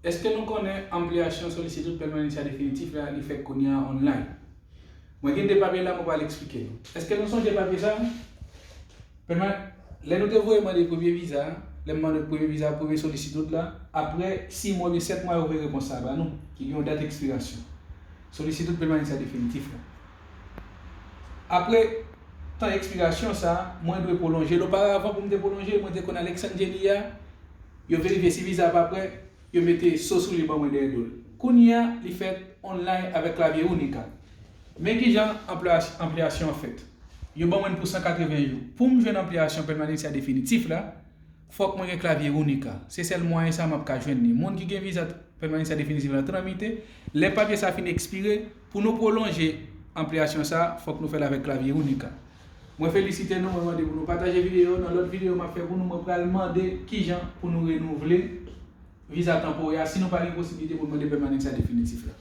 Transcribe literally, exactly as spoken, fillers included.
Èske nou konnen anpliyasyon solisitud pèmanisya definitif la, li fèt kounye a online? Mwen gen de papye la, mwen pral eksplike nou. Èske nou sonje papye sa? Pèman-, lè nou te voye mande premye viza, lè m mande premye viza, premye solisitud la, apre sis mwa oubyen sèt mwa, yo voye repons sa ba nou, ki gen yon dat ekspirasyon. Solisitud pèmanisya definitif la. Apre tan ekspirasyon sa, mwen dwe pwolonje l. Oparavan, pou m te pwolonje, mwen te konn al Exangelia, yo verifye si viza pa prè, yo mete so sou li ban mwen dèyè do l. Kounye a, li fèt online avèk klavye Unica. Men kijan anpliyas-, anpliyasyon an fèt. Yo ban mwen l pou san katreven jou. Pou m jwenn anpliyasyon pèmanisya definitif la, fòk mwen gen klavye Unica. Se sèl mwayen sa m ap ka jwenn li. Moun ki gen viza pèmanisya definitif la tramite, lè papye sa fin ekspire, pou nou pwolonje anpliyasyon sa, fòk nou fè l avèk klavye Unica. Mwen felisite nou, mwen mande pou nou pataje videyo. Nan lòt videyo m ap fè pou nou, mwen pral mande kijan pou nou renouvle viza tanporè a si nou pa gen posiblite pou nou mande pèmanisya definitif la.